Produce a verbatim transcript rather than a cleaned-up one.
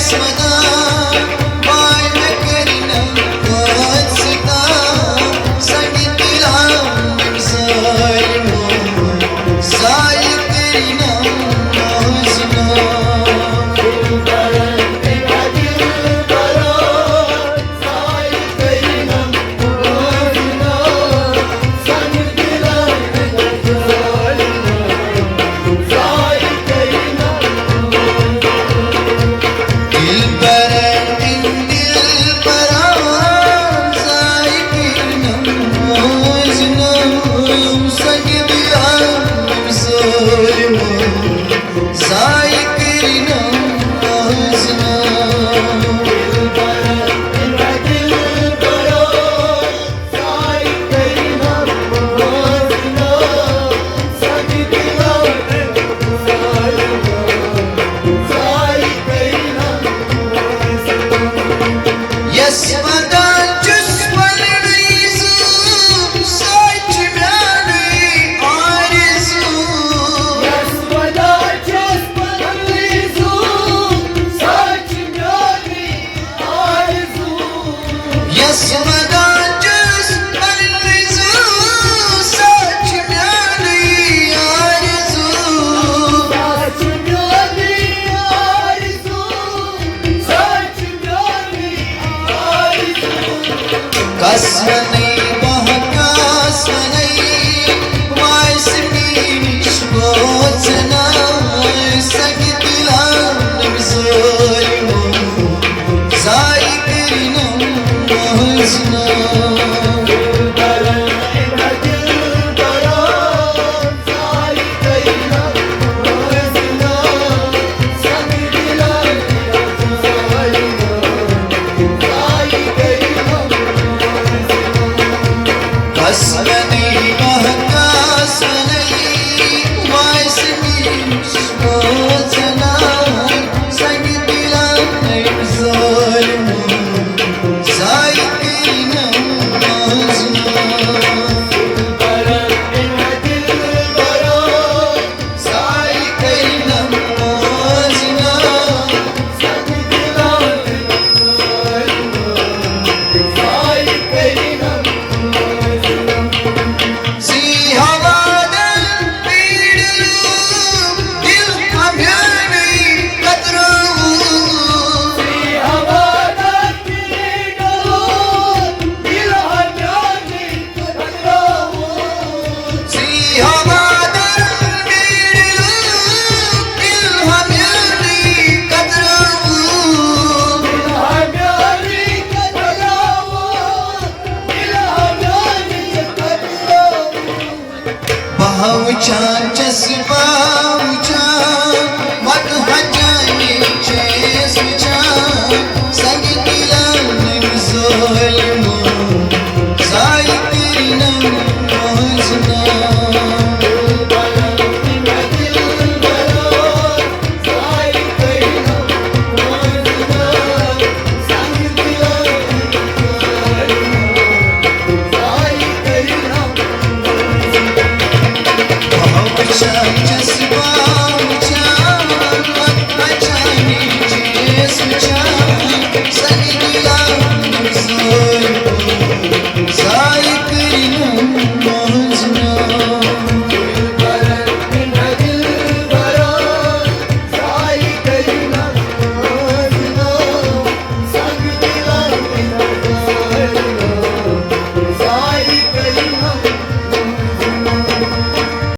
سمدان، واے مےٚ کٔرِنم وٲتۍ ستام، سنگہِ دِلام یِم ظٲلمو، ضایع کٔرِنم مٲنٛزِ ناو۔ دلبرن ہٕنٛدۍ دلبران، ضایع کٔرِنم مٲنٛزِ ناو۔ سنگہِ دِلام یِم ظٲلمو، ضایع کٔرِنم مٲنٛزِ ناو۔ یس ودان چھُس پننُے زُو، سۄے چھِ میٲنۍ آرزو۔ یس ودان چھُس پننُے زُو، سۄے چھِ میٲنۍ آرزو۔ یس ودان چھُس پننُے زُو، سۄے چھِ میٲنۍ آرزو۔ سۄے چھِ میٲنۍ آرزو۔ کس ونے بہٕ کس ونے، وایس میٲنِس بوزناو، سنگہِ دِلام ظٲلمو، ضایع کٔرِنم مٲنٛزِ ناو۔ کس ونے بہٕ کس ونے، وایس میٲنِس بوزناو، سنگہِ دِلام ظٲلمو، ضایع کٔرِنم مٲنٛزِ ناو۔ بہٕ وٕچھان چھَس، بہٕ وٕچھان